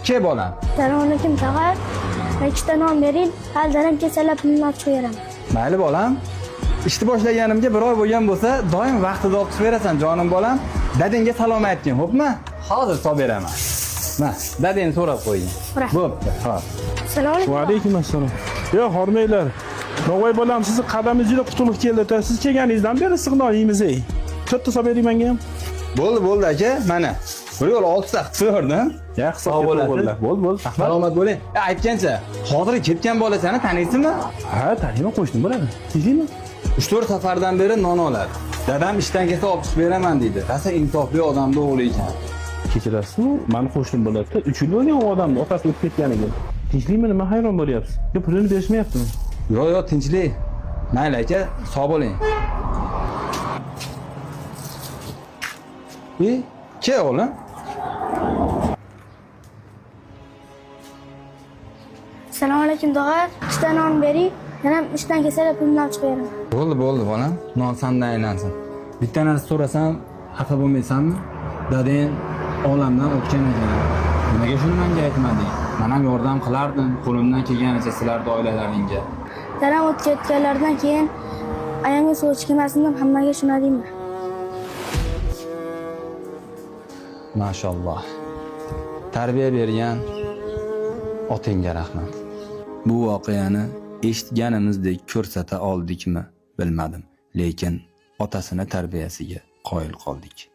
Ke bolam. Assalomu alaykum tog'a. Ikkita non bering, hali dadam kelsalar pulini olib chiqib beraman. Mayli bolam. Ishni boshlaganimga bir oy bo'lgan bo'lsa, doim vaqtida olib chiqib berasan, jonim bolam. Dadangga salom aytgin, xo'pmi? Hozir solib beraman. Ma, dadangni so'rab qo'ygin. Rahmat. Bo'pti, hop. Assalomu alaykum. Va alaykum assalom. Yo'q, hormanglar. Novvoy bolam, sizni qadamingiz juda qutlug' keldi. Ta siz kelganingizdan beri issiq non yeymiz ey. To'rtta solib bering menga ham. Bo'ldi, bo'ldi aka, mana. Bir yo'l oltita qilib berdim. Yaxshi, Sog' bo'lasiz. Bo'ldi, bo'ldi. Rahmat. Salomat bo'ling. Aytgancha, hozir ketgan bolachani taniysizmi? Ha, taniyman, qo'shnim bo'ladi. Tinchlikmi? 3-4 safardan beri non oladi. Dadam ishdan kelsa olib chiqib beraman deydi. Rosa insofli odamni o'g'li ekan. Kechirasiz, mani qo'shnim bo'ladi. 3 yil bo'ldi u odamni otasi o'tib ketganiga. Tinchlikmi, nima hayron bo'lyapsiz? Yo, pulini berishmayaptimi? Yo'q, yo'q, tinchlik. Mayli aka, sog' bo'ling. E, ke o'g'lim? Assalomu alaykum tog'a. Ikkita non bering, dadam ishdan kelsalar pulini olib chiqib beraman. Bo'ldi, bo'ldi bolam. Non sandan aylansin. Bitta narsa so'rasam, xafa bo'lmaysanmi? Dadang olamdan o'tgan ekan. Nimaga shuni menga aytmading? Men ham yordam qilardim, qo'limdan kelganicha sizlarni oilalaringga. Dadam o'tib ketganlaridan keyin ayamga sovchi kelmasin deb hammaga shuni deyman. Mashalloh. Tarbiya bergan otangga rahmat. Bu voqeani eshitganimizdek ko'rsata oldikmi bilmadim, lekin otasini tarbiyasiga qoyil qoldik.